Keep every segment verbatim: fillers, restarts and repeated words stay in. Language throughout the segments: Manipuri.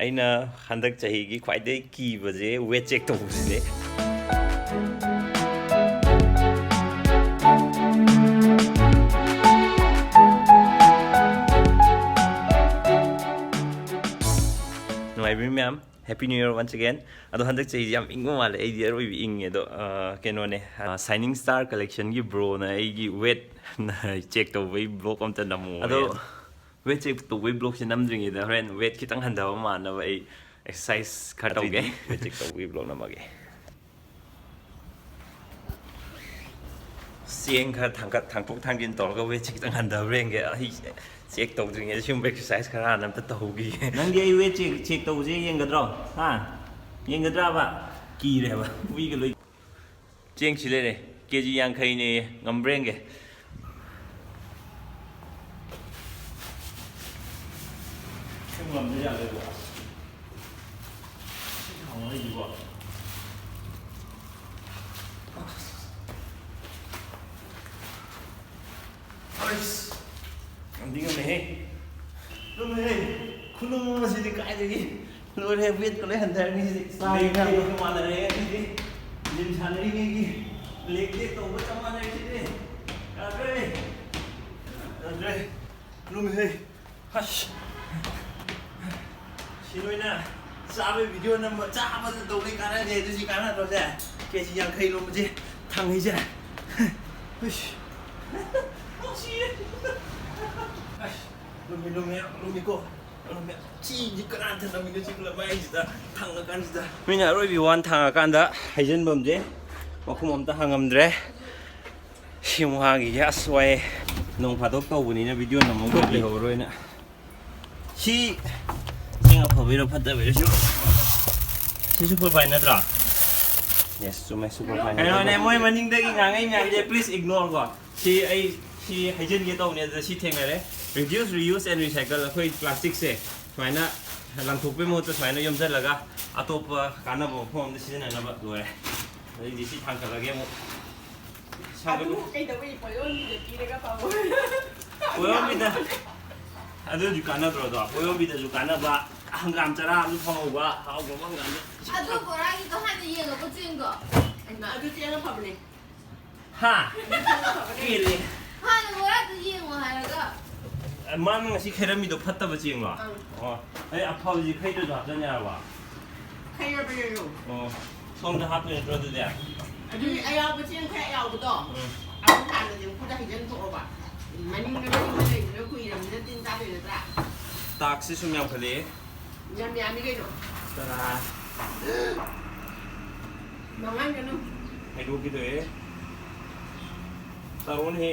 ꯑꯩꯅ ꯍꯟꯗꯛ ꯆꯍꯤꯒꯤ ꯈ꯭ꯋꯥꯏꯗꯒꯤ ꯀꯤꯕꯁꯦ weight check ꯇꯧꯕꯁꯤꯅꯦ꯫ ꯅꯨꯡꯉꯥꯏꯕꯤꯔꯤ ꯃꯌꯥꯝ, Happy New Year once again. ꯑꯗꯣ ꯍꯟꯗꯛ ꯆꯍꯤꯁꯦ ꯌꯥꯝ ꯏꯪꯕ ꯃꯥꯜꯂꯦ, ꯑꯩꯗꯤ ꯑꯔꯣꯏꯕ ꯏꯪꯉꯦ꯫ ꯑꯗꯣ ꯑ, ꯀꯩꯅꯣꯅꯦ, ꯑ, Shining Star Collectionꯒꯤ broꯅ ꯑꯩꯒꯤ weight check ꯇꯧꯕꯒꯤ vlog ꯑꯝꯇ ꯅꯝꯃꯣ ꯑꯗꯣ ꯍꯥꯏꯌꯦ꯫ Weight check ꯇꯧꯕꯒꯤ vlogꯁꯦ ꯅꯝꯗ꯭ꯔꯤꯉꯩꯗ ꯍꯣꯔꯦꯟ weight ꯈꯤꯇꯪ ꯍꯟꯊꯕ ꯃꯥꯟꯅꯕ ꯑꯩ exercise ꯈꯔ ꯇꯧꯒꯦ꯫ ꯑꯗꯨꯏꯗꯤ weight check ꯇꯧꯕꯒꯤ vlog ꯅꯝꯃꯒꯦ꯫ ꯆꯦꯡ ꯈꯔ ꯊꯥꯡꯒꯠ, ꯊꯥꯡꯗꯣꯛ ꯊꯥꯡꯖꯤꯟ ꯇꯧꯔꯒ weightꯁꯦ ꯈꯤꯇꯪ ꯍꯟꯊꯕ꯭ꯔꯥ ꯌꯦꯡꯒꯦ꯫ ꯑꯩ check ꯇꯧꯗ꯭ꯔꯤꯉꯩꯗ ꯁꯤꯒꯨꯝꯕ exercise ꯈꯔ ꯍꯥꯟꯅ ꯑꯝꯇ ꯇꯧꯍꯧꯈꯤꯒꯦ꯫ ꯅꯪꯗꯤ ꯑꯩ weight check, check ꯇꯧꯕꯁꯦ ꯌꯦꯡꯒꯗ꯭ꯔꯣ? ꯍꯥ? ꯌꯦꯡꯒꯗ꯭ꯔꯕ? ꯀꯤꯔꯦꯕ꯫ ꯍꯨꯏꯒ ꯂꯣꯏ꯫ ꯆꯦꯡꯁꯤ ꯂꯩꯔꯦ꯫ ꯀꯦ ꯖꯤ ꯌꯥꯡꯈꯩꯅꯦ꯫ ꯉꯝꯕ꯭ꯔꯥ ꯌꯦꯡꯒꯦ꯫ ꯁꯤ ꯉꯝꯗ ꯌꯥꯔꯣꯏꯀꯣ꯫ ꯁꯤ ꯊꯥꯡꯉꯣ ꯍꯥꯏꯁꯤꯕꯣ꯫ ꯑꯩꯁ, ꯉꯝꯗꯤ ꯉꯝꯃꯦꯍꯦ꯫ ꯉꯝꯃꯦꯍꯦ꯫ ꯈꯨꯅꯨꯡ ꯑꯁꯤꯗꯤ ꯀꯥꯏꯗꯒꯤ? ꯂꯣꯏꯔꯦ, weightꯀ ꯂꯣꯏ ꯍꯟꯊꯔꯅꯤ ꯁꯤꯗꯤ꯫ ꯆꯥꯔꯤ ꯃꯌꯥꯝꯗꯣ꯫ Legꯗꯤ ꯃꯥꯟꯅꯔꯦ ꯉꯁꯤꯗꯤ꯫ Gym ꯁꯥꯟꯅꯔꯤꯉꯩꯒꯤ leg day ꯇꯧꯕ ꯆꯞ ꯃꯥꯟꯅꯔꯦ ꯁꯤꯗꯤ꯫ ꯌꯥꯗ꯭ꯔꯦ꯫ ꯌꯥꯗ꯭ꯔꯦ꯫ ꯂꯨꯝꯃꯤꯍꯦ꯫ ꯑꯁ꯫ ꯁꯤ ꯅꯣꯏꯅ ꯆꯥꯕꯩ video ꯅꯝꯕ, ꯆꯥꯕꯗ ꯇꯧꯕꯩ ꯀꯥꯟꯅꯗꯦ꯫ ꯑꯗꯨ ꯁꯤ ꯀꯥꯟꯅꯗ꯭ꯔꯣ ꯁꯦ? ꯀꯦ ꯖꯤ ꯌꯥꯡꯈꯩ ꯂꯨꯝꯕꯁꯦ ꯊꯥꯡꯉꯩꯁꯦ꯫ ꯍꯨꯏꯁ꯫ ꯁꯤꯔꯦ꯫ ꯑꯁ, ꯂꯨꯝꯃꯤ, ꯂꯨꯝꯃꯤ, ꯂꯨꯝꯃꯤꯀꯣ꯫ ꯂꯨꯝꯃꯤ꯫ ꯁꯤꯗꯤ ꯀꯅꯥꯅ ꯊꯝꯃꯤꯅꯣ? ꯁꯤ ꯄꯨꯂꯞ ꯃꯌꯥꯏꯁꯤꯗ ꯊꯥꯡꯉꯀꯥꯟꯁꯤꯗ꯫ ꯃꯤꯅ ꯑꯔꯣꯏꯕꯤ one ꯊꯥꯡꯉꯀꯥꯟꯗ ꯍꯩꯖꯤꯟꯐꯝꯁꯦ ꯃꯈꯨꯝ ꯑꯝꯇ ꯍꯥꯡꯉꯝꯗ꯭ꯔꯦ꯫ ꯁꯤ ꯑꯃꯨꯛ ꯍꯥꯡꯈꯤꯒꯦ꯫ ꯑꯁ, ꯋꯥꯏꯌꯦ꯫ ꯅꯣꯡ ꯐꯥꯗꯣꯛ ꯇꯧꯕꯅꯤꯅ video ꯅꯝꯍꯧꯗ꯭ꯔꯗꯤ ꯊꯣꯛꯂꯤ꯫ ꯍꯧꯔꯔꯣꯏꯅ꯫ ꯁꯤ ꯆꯦꯡ ꯑꯐꯕꯩꯔꯣ ꯐꯠꯇꯕꯩꯔꯣ ꯁꯤ? ꯁꯤ superfine ꯅꯠꯇ꯭ꯔꯣ? Yes, ꯆꯨꯝꯃꯦ, superfine꯫ ꯀꯩꯅꯣꯅꯦ, ꯃꯣꯏ ꯃꯅꯤꯡꯗꯒꯤ ꯉꯥꯡꯉꯛꯏ ꯃꯌꯥꯝꯁꯦ please ignore ꯀꯣ꯫ ꯁꯤ ꯑꯩ ꯁꯤ ꯍꯩꯖꯤꯟꯒꯦ ꯇꯧꯕꯅꯦ, ꯑꯗꯨꯗ ꯁꯤ ꯊꯦꯡꯅꯔꯦ꯫ Reduce, reuse and recycle꯫ ꯑꯩꯈꯣꯏ plasticꯁꯦ ꯁꯨꯃꯥꯏꯅ ꯂꯪꯊꯣꯛꯄꯩ ꯃꯍꯨꯠꯇ ꯁꯨꯃꯥꯏꯅ ꯌꯣꯝꯁꯤꯜꯂꯒ ꯑꯇꯣꯞꯄ ꯀꯥꯟꯅꯕ ꯃꯐꯝ ꯑꯃꯗ ꯁꯤꯖꯤꯟꯅꯅꯕ꯫ ꯂꯣꯏꯔꯦ꯫ ꯑꯗꯩꯗꯤ ꯁꯤ ꯊꯥꯡꯒꯠꯂꯒꯦ ꯑꯃꯨꯛ꯫ ꯑꯗꯨ ꯀꯩꯗꯧꯕꯩ ꯄꯣꯌꯣꯟꯕꯤꯗ ꯄꯤꯔꯒ ꯐꯕ? ꯄꯣꯌꯣꯟꯕꯤꯗ꯫ ꯑꯗꯨꯁꯨ ꯀꯥꯟꯅꯗ꯭ꯔꯣ ꯑꯗꯣ? ꯄꯣꯌꯣꯟꯕꯤꯗꯁꯨ ꯀꯥꯟꯅꯕ, ꯍꯪꯒꯥꯝ ꯆꯔꯥ ꯑꯃ ꯐꯪꯍꯧꯕ, ꯍꯥꯎꯈ꯭ꯔꯕ ꯍꯪꯒꯥꯝꯗꯣ꯫ ꯑꯗꯨ ꯕꯣꯔꯥꯒꯤꯗꯣ ꯍꯥꯟꯅ ꯌꯦꯡꯉꯕ ꯆꯦꯡꯗꯣ? ꯑꯗꯨ ꯆꯦꯡ ꯑꯐꯕꯅꯦ꯫ ꯍꯥ? ꯄꯦꯜꯂꯦ꯫ ꯍꯥꯟꯅ ꯕꯣꯔꯥꯗꯨ ꯌꯦꯡꯉꯣ ꯍꯥꯏꯔꯒ꯫ ꯑꯦ, ꯃꯥꯅ ꯉꯁꯤ ꯈꯩꯔꯝꯃꯤꯗꯣ ꯐꯠꯇꯕ ꯆꯦꯡꯂꯣ? ꯑꯪ꯫ ꯑꯣ, ꯑꯩ ꯑꯐꯕꯁꯤ ꯈꯩꯗ꯭ꯔꯁꯨ ꯍꯥꯞꯆꯟ ꯌꯥꯔꯕ? ꯈꯩꯔꯕꯅꯦ ꯑꯗꯨ꯫ ꯑꯣ, ꯁꯣꯝꯗ ꯍꯥꯞꯇꯣꯏ ꯅꯠꯇ꯭ꯔꯣ ꯑꯗꯨꯗꯤ? ꯑꯗꯨꯒꯤ ꯑꯌꯥꯎꯕ ꯆꯦꯡ ꯈꯔ ꯌꯥꯎꯕꯗꯣ, ꯎꯝ꯫ ꯑꯗꯨ ꯍꯥꯟꯅ ꯆꯦꯡꯐꯨꯗ ꯍꯩꯖꯤꯟꯊꯣꯛꯑꯣꯕ꯫ ꯃꯅꯤꯡꯗ ꯃꯅꯤꯡꯗ ꯂꯩꯕꯗꯨꯅ ꯀꯨꯏꯔꯕꯅꯤꯅ ꯇꯤꯟ ꯆꯥꯗꯣꯏ ꯅꯠꯇ꯭ꯔꯥ? ꯇꯥꯛꯁꯤ ꯁꯨꯝ ꯌꯥꯝꯈꯠꯂꯛꯑꯦ꯫ ꯌꯥꯝ ꯌꯥꯝꯃꯤ ꯀꯩꯅꯣ꯫ ꯇꯔꯥ꯫ ꯃꯥꯡꯍꯟꯒꯅꯨ꯫ ꯍꯩꯗꯣꯛꯈꯤꯗꯣꯏꯔꯦ꯫ ꯇꯔꯣꯟ ꯍꯦ꯫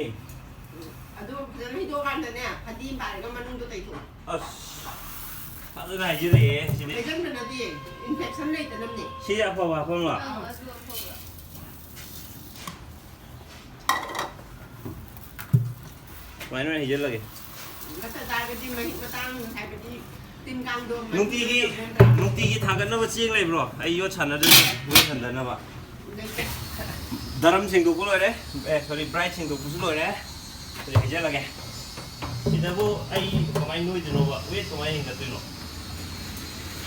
ꯑꯗꯨ ꯐꯖꯅ ꯍꯩꯗꯣꯛꯑꯀꯥꯟꯗꯅꯦ, ꯐꯗꯤ ꯑꯃ ꯄꯥꯏꯔꯒ ꯃꯅꯨꯡꯗꯣ ꯇꯩꯊꯣꯛꯑꯣ꯫ ꯑꯁ, ꯐꯖꯅ ꯍꯥꯏꯖꯤꯜꯂꯛꯑꯦ ꯁꯤꯗꯤ꯫ ꯍꯩꯖꯤꯟꯕꯅꯗꯤ infection ꯂꯩꯇꯅꯕꯅꯦ꯫ ꯁꯤ ꯑꯐꯕ ꯍꯥꯞꯐꯝꯂꯣ? ꯑꯥ, ꯑꯗꯨ ꯑꯐꯕ꯫ ꯁꯨꯃꯥꯏꯅ ꯑꯣꯏꯅ ꯍꯩꯖꯤꯜꯂꯒꯦ꯫ ꯅꯠꯇ ꯇꯥꯔꯒꯗꯤ ꯃꯍꯤꯛ ꯃꯇꯥꯡ ꯍꯥꯏꯕꯗꯤ ꯇꯤꯟ ꯀꯥꯡꯗꯣ ꯅꯨꯡꯇꯤꯒꯤ, ꯃꯅꯨꯡꯗ ꯅꯠꯇ꯭ꯔꯥ? ꯅꯨꯡꯇꯤꯒꯤ ꯊꯥꯡꯒꯠꯅꯕ ꯆꯦꯡ ꯂꯩꯕ꯭ꯔꯣ? ꯑꯩ ꯌꯣꯠ ꯁꯥꯟꯅꯗꯣꯏꯅꯦ, ꯌꯣꯠ ꯁꯥꯟꯅꯗꯅꯕ꯫ ꯂꯩꯇꯦ꯫ ꯗꯔꯝ ꯁꯦꯡꯗꯣꯛꯄ ꯂꯣꯏꯔꯦ꯫ ꯑꯦ, sorry, ꯕ꯭ꯔꯥꯏꯠ ꯁꯦꯡꯗꯣꯛꯄꯁꯨ ꯂꯣꯏꯔꯦ꯫ ꯍꯧꯖꯤꯛ ꯍꯩꯖꯤꯜꯂꯒꯦ꯫ ꯁꯤꯗꯕꯨ ꯑꯩ ꯀꯃꯥꯏꯅ ꯅꯣꯏꯗꯣꯏꯅꯣꯕ? ꯋꯦꯠ ꯀꯃꯥꯏꯅ ꯍꯦꯟꯒꯠꯇꯣꯏꯅꯣ?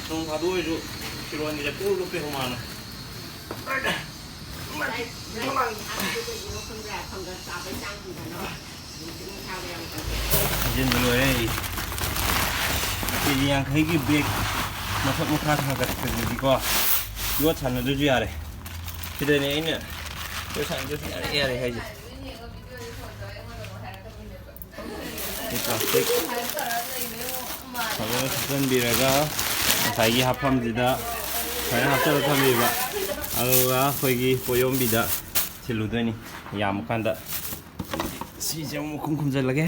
ꯅꯣꯡ ꯐꯥꯗꯣꯛ ꯑꯣꯏꯔꯁꯨ ꯐꯤꯔꯣꯟꯁꯤꯗ ꯄꯨꯡꯂꯨꯞ ꯂꯨꯞꯄꯦ ꯍꯨꯃꯥꯡꯅ꯫ ꯍꯩꯖꯤꯟꯕ ꯂꯣꯏꯔꯦ ꯑꯩ꯫ ꯀꯦ ꯖꯤ ꯌꯥꯡꯈꯩꯒꯤ ꯕꯦꯒ ꯃꯊꯛ ꯃꯈꯥ ꯊꯥꯡꯒꯠꯄꯗꯨꯗꯤꯀꯣ, ꯌꯣꯠ ꯁꯥꯟꯅꯗ꯭ꯔꯁꯨ ꯌꯥꯔꯦ꯫ ꯁꯤꯗꯅꯦ ꯑꯩꯅ ꯌꯣꯠ ꯁꯥꯟꯅꯗ꯭ꯔꯁꯨ ꯌꯥꯔꯦ, ꯌꯥꯔꯦ ꯍꯥꯏꯁꯦ꯫ ꯁꯤ ꯄ꯭ꯂꯥꯁꯇꯤꯛ ꯐꯖꯅ ꯁꯨꯞꯆꯟꯕꯤꯔꯒ ꯉꯁꯥꯏꯒꯤ ꯍꯥꯞꯐꯝꯁꯤꯗ ꯁꯨꯃꯥꯏꯅ ꯍꯥꯞꯆꯜꯂ ꯊꯝꯕꯤꯕ꯫ ꯑꯗꯨꯒ ꯑꯩꯈꯣꯏꯒꯤ ꯄꯣꯠꯌꯣꯝꯕꯤꯗ ꯊꯤꯜꯂꯨꯗꯣꯏꯅꯤ ꯌꯥꯝꯃꯀꯥꯟꯗ꯫ ꯁꯤꯁꯦ ꯑꯃꯨꯛ ꯃꯈꯨꯝ ꯈꯨꯝꯖꯤꯜꯂꯒꯦ꯫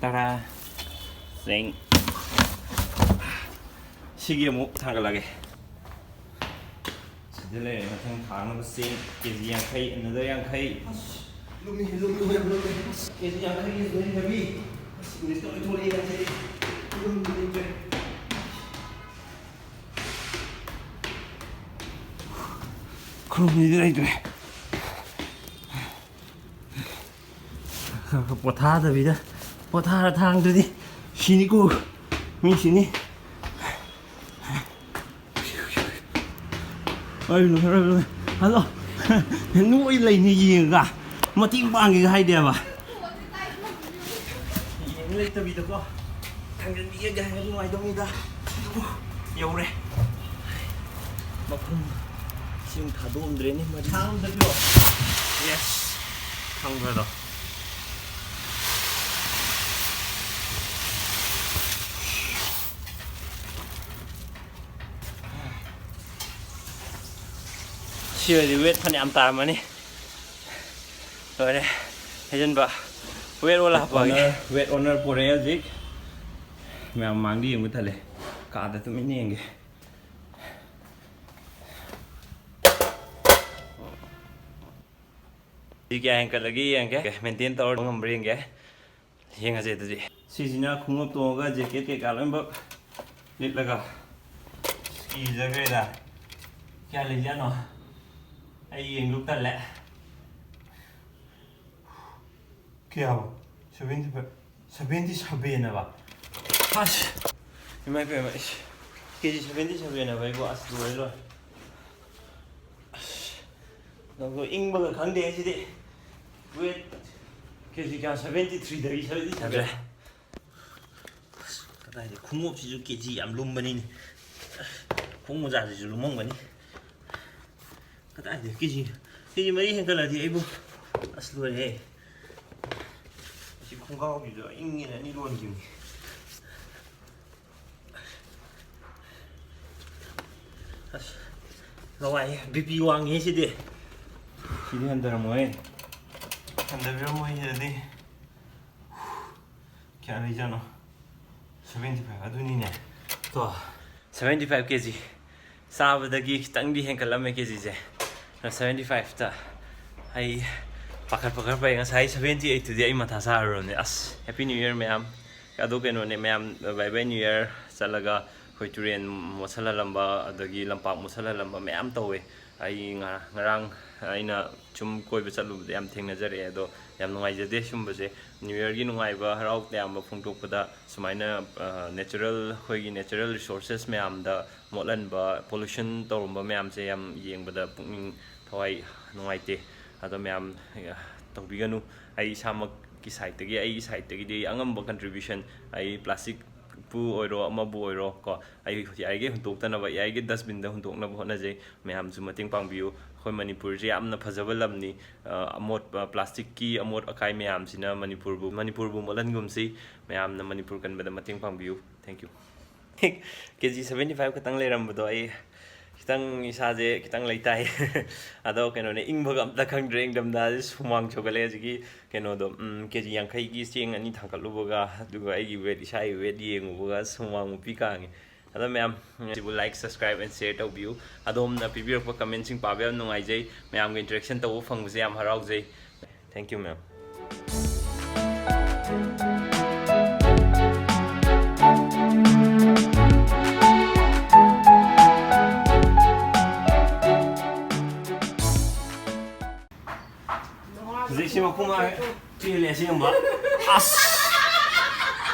ꯇꯔꯥ꯫ ꯆꯦꯡ꯫ ꯁꯤꯒꯤ ꯑꯃꯨꯛ ꯊꯥꯡꯒꯠꯂꯒꯦ꯫ ꯁꯤꯗ ꯂꯩꯔꯦ ꯃꯊꯪ ꯊꯥꯅꯕ ꯆꯦꯡ ꯀꯦ ꯖꯤ ꯌꯥꯡꯈꯩ, another ꯌꯥꯡꯈꯩ꯫ ꯑꯁ, ꯂꯨꯝꯃꯤ, ꯂꯨꯝꯃꯤ, ꯌꯥꯝ ꯂꯨꯝꯃꯤ꯫ ꯑꯁ, ꯀꯦ ꯖꯤ ꯌꯥꯡꯈꯩꯒꯤ ꯂꯩꯅꯕꯤ꯫ ꯑꯁ, ꯏꯪꯂꯤꯁꯇ ꯂꯣꯏ ꯊꯣꯛꯂꯛꯑꯦ ꯉꯁꯤꯗꯤ꯫ ꯂꯨꯝꯃꯤ, ꯂꯨꯝꯃꯤ꯫ ꯈꯨꯔꯨꯝꯕꯤꯗꯤ ꯂꯩꯇ꯭ꯔꯦ꯫ ꯄꯣꯊꯥꯗꯕꯤꯗ, ꯄꯣꯊꯥꯔ ꯊꯥꯡꯗ꯭ꯔꯗꯤ ꯁꯤꯅꯤꯀꯣ, ꯃꯤ ꯁꯤꯅꯤ꯫ ꯍꯜꯂꯣ꯫ ꯅꯣꯏ ꯂꯩꯅꯤ ꯌꯦꯡꯉꯒ ꯃꯇꯦꯡ ꯄꯥꯡꯒꯦꯒ ꯍꯥꯏꯗꯦꯕ꯫ ꯌꯦꯡ ꯂꯩꯇꯕꯤꯗꯀꯣ ꯊꯥꯡꯖꯟꯕꯤꯒꯦ ꯍꯥꯏꯔꯒ ꯅꯨꯡꯉꯥꯏꯗꯧꯅꯤꯗ꯫ ꯌꯧꯔꯦ꯫ ꯃꯐꯝ ꯁꯤ ꯑꯃꯨꯛ ꯊꯥꯗꯣꯛꯑꯝꯗ꯭ꯔꯦꯅꯦ, ꯃꯔꯤ꯫ ꯊꯥꯡꯗꯕꯤꯔꯣ? ꯌꯦꯁ꯫ ꯈꯪꯕ꯭ꯔꯗꯣ? ꯁꯤ ꯑꯣꯏꯔꯗꯤ ꯋꯦꯠ ꯐꯅꯌꯥꯝ ꯇꯥꯔꯝꯃꯅꯤ꯫ ꯂꯣꯏꯔꯦ ꯍꯩꯖꯤꯟꯕ꯫ ꯋꯦꯠ ꯑꯣꯜꯂ ꯍꯥꯞꯄꯛꯑꯒꯦ꯫ ꯋꯦꯠ ꯑꯣꯅꯔ ꯄꯣꯔꯛꯑꯦ ꯍꯧꯖꯤꯛ꯫ ꯃꯌꯥꯝ ꯃꯥꯡꯗ ꯌꯦꯡꯕ ꯇꯜꯂꯦ꯫ ꯀꯥꯗ ꯇꯨꯃꯤꯟꯅ ꯌꯦꯡꯒꯦ꯫ ꯁꯤ ꯀꯌꯥ ꯍꯦꯟꯀꯠꯂꯒꯦ ꯌꯦꯡꯒꯦ꯫ ꯃꯦꯟꯇꯦꯟ ꯇꯧꯔ ꯉꯝꯕ꯭ꯔꯥ ꯌꯦꯡꯒꯦ꯫ ꯌꯦꯡꯉꯁꯦ ꯑꯗꯨꯗꯤ꯫ ꯁꯤꯁꯤꯅ ꯈꯣꯡꯎꯞ ꯇꯣꯡꯉꯒ ꯖꯦꯀꯦꯠ ꯀꯩꯀꯥ ꯂꯣꯏꯅꯃꯛ ꯂꯤꯠꯂꯒ꯫ ꯀꯤꯖꯈ꯭ꯔꯦꯗ꯫ ꯀꯌꯥ ꯂꯩꯖꯥꯠꯅꯣ? ꯑꯩ ꯌꯦꯡꯗꯧ ꯇꯜꯂꯦ꯫ ꯀꯌꯥꯕ? ꯁꯚꯦꯟꯇꯤ ꯐꯥꯏꯚ, ꯁꯚꯦꯟꯇꯤ ꯁꯚꯦꯟ ꯍꯥꯏꯕ? ꯑꯁ! ꯏꯃꯥ ꯏꯄꯦꯝꯃ, ꯏꯁ! ꯀꯦ ꯖꯤ ꯁꯚꯦꯟꯇꯤ ꯁꯚꯦꯟ ꯍꯥꯏꯕ ꯑꯩꯕꯨ, ꯑꯁ, ꯂꯣꯏꯔꯦ, ꯂꯣꯏꯔꯦ꯫ ꯑꯁ! ꯅꯪꯁꯨ ꯏꯪꯕꯒ ꯈꯪꯗꯦ ꯁꯤꯗꯤ꯫ ꯋꯦꯠ ꯀꯦ ꯖꯤ ꯀꯌꯥ? ꯁꯚꯦꯟꯇꯤ ꯊ꯭ꯔꯤꯗꯒꯤ ꯁꯚꯦꯟꯇꯤ ꯁꯚꯦꯟ꯫ ꯌꯥꯗ꯭ꯔꯦ꯫ ꯑꯁ, ꯀꯗꯥꯏꯗꯩ ꯈꯣꯡꯎꯞꯁꯤꯁꯨ ꯀꯦ ꯖꯤ ꯌꯥꯝ ꯂꯨꯝꯕꯅꯤꯅꯦ꯫ ꯈꯣꯡ ꯃꯣꯖꯥꯁꯤꯁꯨ ꯂꯨꯝꯃꯝꯒꯅꯤ꯫ ꯀꯗꯥꯏꯗꯩ ꯀꯦ ꯖꯤ, ꯀꯦ ꯖꯤ ꯃꯔꯤ ꯍꯦꯟꯒꯠꯂꯗꯤ ꯑꯩꯕꯨ, ꯑꯁ, ꯂꯣꯏꯔꯦꯍꯦ꯫ ꯑꯁꯤ ꯈꯣꯡꯒ꯭ꯔꯥꯎꯁꯤꯁꯨ ꯑꯏꯪ ꯑꯅꯤ ꯂꯣꯟꯈꯤꯕꯅꯤ꯫ ꯑꯁ, ꯂꯋꯥꯏ ꯕꯤ ꯄꯤ ꯋꯥꯡꯉꯦ ꯁꯤꯗꯤ꯫ ꯁꯤꯗꯤ ꯍꯟꯊꯔꯝꯃꯣꯏ꯫ ꯍꯟꯊꯕꯤꯔꯝꯃꯣꯏ ꯁꯤꯗꯗꯤ꯫ ꯀꯌꯥ ꯂꯩꯖꯥꯠꯅꯣ? ꯁꯚꯦꯟꯇꯤ ꯐꯥꯏꯚ ꯑꯗꯨꯅꯤꯅꯦ꯫ ꯇꯣ, ꯁꯚꯦꯟꯇꯤ ꯐꯥꯏꯚ ꯀꯦ ꯖꯤ꯫ ꯆꯥꯕꯗꯒꯤ ꯈꯤꯇꯪꯗꯤ ꯍꯦꯟꯀꯠꯂꯝꯃꯦ ꯀꯦ ꯖꯤꯁꯦ꯫ ꯁꯚꯦꯟꯇꯤ ꯐꯥꯏꯚꯇ ꯑꯩ ꯄꯥꯈꯠ ꯄꯥꯈꯠꯄꯩ ꯉꯁꯥꯏ ꯁꯚꯦꯟꯇꯤ ꯑꯩꯠꯇꯨꯗꯤ ꯑꯩ ꯃꯊꯥ ꯁꯥꯔꯨꯔꯕꯅꯦ꯫ ꯑꯁ, ꯍꯦꯄꯤ ꯅ꯭ꯌꯨ ꯌꯔ ꯃꯌꯥꯝ꯫ ꯑꯗꯣ ꯀꯩꯅꯣꯅꯦ ꯃꯌꯥꯝ, ꯕꯥꯏ ꯕꯥꯏ ꯅ꯭ꯌꯨ ꯌꯔ ꯆꯠꯂꯒ ꯑꯩꯈꯣꯏ ꯇꯨꯔꯦꯟ ꯃꯣꯠꯁꯜꯍꯜꯂꯝꯕ, ꯑꯗꯒꯤ ꯂꯝꯄꯥꯛ ꯃꯣꯠꯁꯜꯍꯜꯂꯝꯕ ꯃꯌꯥꯝ ꯇꯧꯋꯦ꯫ ꯑꯩ ꯉꯔꯥꯡ, ꯉꯔꯥꯡ ꯑꯩꯅ ꯁꯨꯝ ꯀꯣꯏꯕ ꯆꯠꯂꯨꯕꯗ ꯌꯥꯝ ꯊꯦꯡꯅꯖꯔꯛꯑꯦ꯫ ꯑꯗꯣ ꯌꯥꯝ ꯅꯨꯡꯉꯥꯏꯖꯗꯦ ꯁꯨꯝꯕꯁꯦ꯫ New Yearꯒꯤ ꯅꯨꯡꯉꯥꯏꯕ, ꯍꯔꯥꯎ ꯇꯌꯥꯝꯕ ꯐꯣꯡꯗꯣꯛꯄꯗ ꯁꯨꯃꯥꯏꯅ, ꯑ, natural, ꯑꯩꯈꯣꯏꯒꯤ natural resources ꯃꯌꯥꯝꯗ ꯃꯣꯠꯍꯟꯕ, pollution ꯇꯧꯔꯝꯕ ꯃꯌꯥꯝꯁꯦ ꯌꯥꯝ ꯌꯦꯡꯕꯗ ꯄꯨꯛꯅꯤꯡ ꯊꯋꯥꯏ ꯅꯨꯡꯉꯥꯏꯇꯦ꯫ ꯑꯗꯣ ꯃꯌꯥꯝ, ꯑ, ꯇꯧꯕꯤꯒꯅꯨ꯫ ꯑꯩ ꯏꯁꯥꯃꯛꯀꯤ sideꯇꯒꯤ, ꯑꯩꯒꯤ sideꯇꯒꯤꯗꯤ ꯑꯉꯝꯕ contribution, ꯑꯩ plasticꯄꯨ ꯑꯣꯏꯔꯣ, ꯑꯃꯕꯨ ꯑꯣꯏꯔꯣ, ꯀꯣ, ꯑꯩ ꯌꯥꯔꯤꯈꯩ ꯍꯨꯟꯗꯣꯛꯇꯅꯕ, ꯌꯥꯔꯤꯈꯩ dustbinꯗ ꯍꯨꯟꯗꯣꯛꯅꯕ ꯍꯣꯠꯅꯖꯩ꯫ ꯃꯌꯥꯝꯁꯨ ꯃꯇꯦꯡ ꯄꯥꯡꯕꯤꯌꯨ꯫ ꯑꯩꯈꯣꯏ ꯃꯅꯤꯄꯨꯔꯁꯦ ꯌꯥꯝꯅ ꯐꯖꯕ ꯂꯝꯅꯤ꯫ ꯑ, ꯑꯃꯣꯠꯄ, plasticꯀꯤ ꯑꯃꯣꯠ ꯑꯀꯥꯏ ꯃꯌꯥꯝꯁꯤꯅ ꯃꯅꯤꯄꯨꯔꯕꯨ, ꯃꯅꯤꯄꯨꯔꯕꯨ ꯃꯣꯠꯍꯟꯒꯨꯝꯁꯤ꯫ ꯃꯌꯥꯝꯅ ꯃꯅꯤꯄꯨꯔ ꯀꯟꯕꯗ ꯃꯇꯦꯡ ꯄꯥꯡꯕꯤꯌꯨ꯫ Thank you꯫ KG seventy five ꯈꯛꯇꯪ ꯂꯩꯔꯝꯕꯗꯣ ꯑꯩ ꯈꯤꯇꯪ ꯏꯁꯥꯁꯦ ꯈꯤꯇꯪ ꯂꯩꯇꯥꯏ꯫ ꯑꯗꯣ ꯀꯩꯅꯣꯅꯦ, ꯏꯪꯕꯒ ꯑꯝꯇ ꯈꯪꯗ꯭ꯔꯦ, ꯏꯪꯊꯝꯊꯥꯁꯦ ꯁꯨꯃꯥꯡ ꯁꯧꯒꯠꯂꯦ꯫ ꯍꯧꯖꯤꯛꯀꯤ ꯀꯩꯅꯣꯗꯣ, ꯎꯝ, KG ꯌꯥꯡꯈꯩꯒꯤ ꯆꯦꯡ ꯑꯅꯤ ꯊꯥꯡꯒꯠꯂꯨꯕꯒ, ꯑꯗꯨꯒ ꯑꯩꯒꯤ weight, ꯏꯁꯥꯒꯤ weight ꯌꯦꯡꯉꯨꯕꯒ ꯁꯨꯃꯥꯡ ꯃꯨꯛꯄꯤ ꯀꯥꯡꯉꯤ꯫ ꯑꯗꯣ ꯃꯌꯥꯝ, ꯁꯤꯕꯨ like, subscribe and share ꯇꯧꯕꯤꯌꯨ꯫ ꯑꯗꯣꯝꯅ ꯄꯤꯕꯤꯔꯛꯄ commentꯁꯤꯡ ꯄꯥꯕ ꯌꯥꯝ ꯅꯨꯡꯉꯥꯏꯖꯩ꯫ ꯃꯌꯥꯝꯒ interaction ꯇꯧꯕ ꯐꯪꯕꯁꯦ ꯌꯥꯝ ꯍꯔꯥꯎꯖꯩ꯫ Thank you, ma'am꯫ ꯍꯧꯖꯤꯛꯁꯤ ꯃꯈꯣꯡ ꯍꯥꯡꯉꯦ꯫ ꯆꯦꯜꯂꯦ ꯑꯁꯦꯡꯕ꯫ ꯑꯁ!